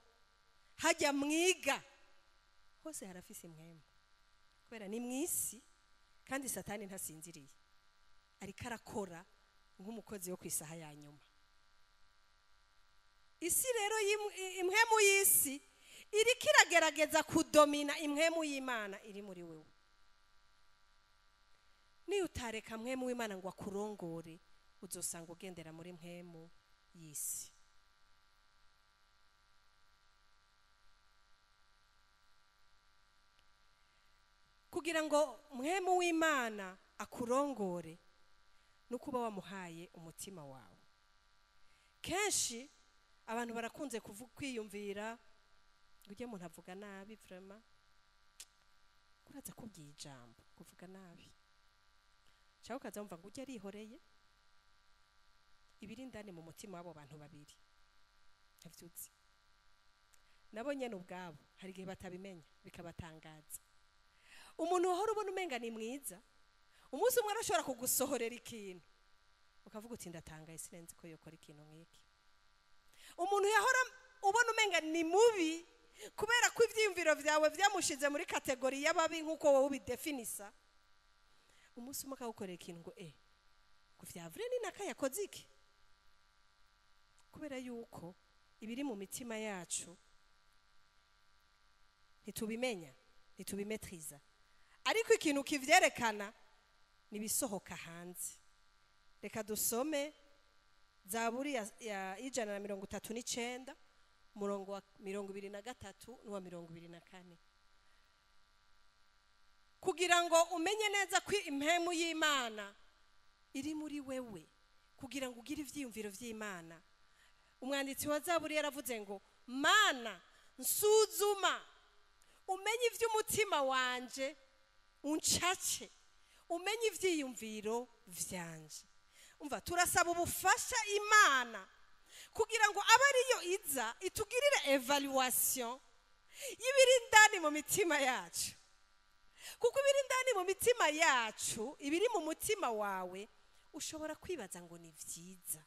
hajya mwiga, Hose harafise impwemu, kubera ni mwisi kandi Satani ntasinziriye, ariko arakora nk'umukozi wo kwisaha ya nyuma. Isi rero impwemu y'isi iriko iragerageza kudomina impwemu y'Imana iri muri wewe. Niyo utareka mpwemu w'Imana ngo akurongore, uzosanga ugendera muri mpwemu y'isi. Kugira ngo mpwemu w'Imana akurongore nukuba wamuhaye umutima wawe. Kenshi abantu barakunze kwiyumvira ujye umuntu avuga nabi, vraiment kuraza kubwiye ijambo kuvuga nabi, cyangwa ukaza wumva ngo ujye arihoreye. Ibiri indani mu mutima w'abo bantu babiri ntavyuzi, nabo nyene ubwabo hari igihe batabimenya bikabatangaza. Umuntu wahora ubona umenga ni mwiza, umunsi umwe arashobora kugusohorera ikintu ukavuga uti ndatangaye, sinenzi ko yokora ikintu nk'iki. Umuntu yahora ubona umenga ni mubi kubera ko ivyiyumviro vyawe vyamushize muri kategori y'ababi nk'uko wowe ubidefinisa, umunsi umwe akagukorera ikintu ngo ngo vyavure ni naka yakoze iki. Kubera yuko ibiri mu mitima yacu ntitubimenya, ntitubimetriza, ariko ikintu kivyerekana nibisohoka hanze. Reka dusome Zaburi ya 139 murongo wa 23 n'uwa 24, kugira ngo umenye neza ko impemu y'Imana iri muri wewe, kugira ngo ugire ivyiyumviro vy'Imana. Umwanditsi wa Zaburi yaravuze ngo Mana nsuzuma umenye ivy'umutima wanje, uncace umenye ivyiyumviro vyanje. Umva, turasaba ubufasha Imana kugira ngo abe ariyo iza itugirire evaluation y'ibiri indani mu mitima yacu. Kuko ibiri indani mu mitima yacu, ibiri mu mutima wawe, ushobora kwibaza ngo ni vyiza,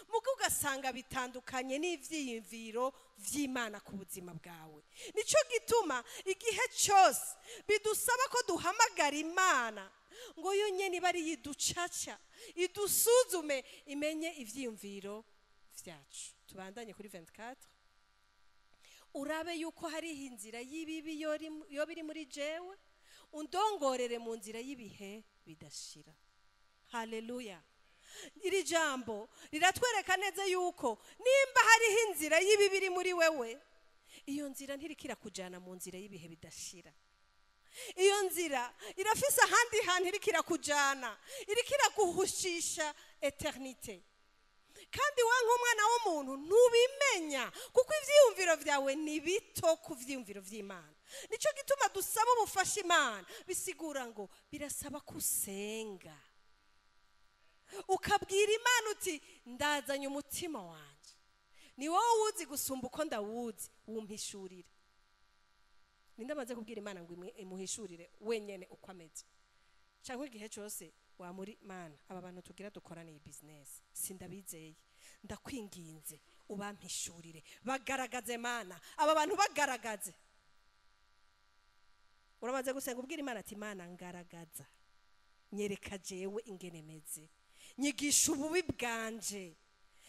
mugo ugasanga bitandukanye n'ivyiyumviro vy'Imana ku buzima bwawe. Nico gituma igihe cyose bidusaba ko duhamagara Imana ngo yo nyene bari yiducaca, idusuzume, imenye ivyiyumviro vyacu. Tubandanye kuri 24. Urabe yuko hari inzira y'ibibi yo biri muri jewe, undongorere mu nzira y'ibihe bidashira. Haleluya. Iri jambo riratwereka neza yuko nimba hariho inzira y'ibibi iri muri wewe, iyo nzira ntirikira kujana mu nzira y'ibihe bidashira. Iyo nzira irafise ahandi hantu irikira kujana, irikira guhushisha eternite. Kandi wa nk'umwana w'umuntu ntubimenya, kuko ivyiyumviro vyawe ni bito ku vyiyumviro vy'Imana. Nico gituma dusaba ubufasha Imana. Bisigura ngo birasaba kusenga, ukabwira Imana uti ndazanye umutima wanje, ni wowe uzi gusumba uko ndawuzi, wumpishurire. Ninde amaze kubwira Imana ngo imuhishurire wenyene uko ameze? Cyangwa igihe cyose wa muri Mana, aba bantu tugira dukorana iyi business sindabizeye, ndakwinginze ubampishurire, bagaragaze Mana, aba bantu bagaragaze. Uramaze gusenga ubwira Imana ati Mana ngaragaza, nyereka jewe ingene meze, nyigisha ububi bwanje,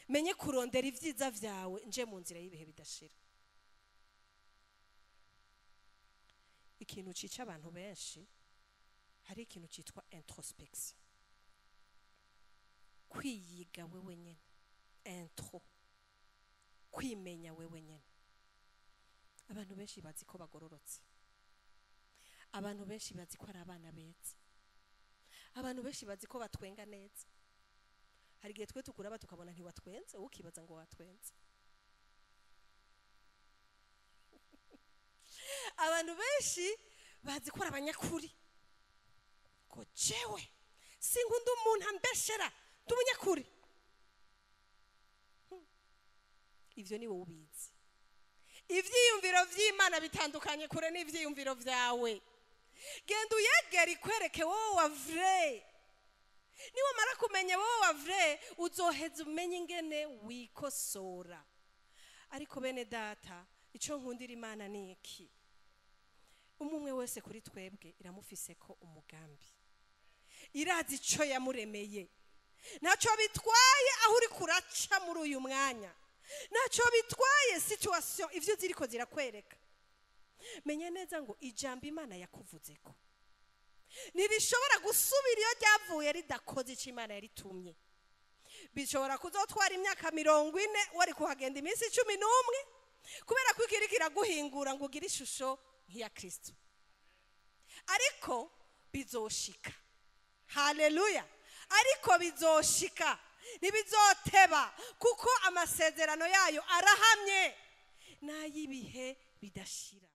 menye kurondera ivyiza vyawe, nje mu nzira y'ibihe bidashira. Ikintu cica abantu benshi, hari ikintu citwa introspection, kwiyiga wewe nyene, intro, kwimenya wewe nyene. Abantu benshi bazi ko bagororotse, abantu benshi bazi ko ari abana beza, abantu benshi bazi ko batwenga neza. Hari igihe twe tukuraba tukabona ntiwatwenze, ukibaza ngo watwenze. Abantu benshi bazi ko ari abanyakuri, ko jewe sinkunda umuntu ambeshera, ndi umunyakuri. Ivyo ni wowe ubizi. Ivyiyumviro vy'Imana bitandukanye kure n'ivyiyumviro vyawe. Genda uyegere ikwereke wowe wa vrai. Niwamara kumenya wowe wa vrai, uzoheza umenye ingene wikosora. Ariko bene data, ico nkundira Imana ni iki? Umwe wese kuri twebwe iramufise ko umugambi, irazi icyo yamuremeye. Ntacyo bitwaye aho uri kuraca muri uyu mwanya, ntacyo bitwaye situation ivyo ziriko zirakwereka. Menya neza ngo ijambo Imana yakuvuze ko ntirishobora gusubira iyo ryavuye ridakoze icyo Imana yaritumye. Bishobora kuzotwara imyaka 40 wari kuhagenda iminsi 11, kubera ko ikiri kiraguhingura ngo ugire ishusho nk'iya Kristo. Ariko bizoshika. Haleluya! Ariko bizoshika, ntibizoteba, kuko amasezerano yayo arahamye n'ay'ibihe bidashira.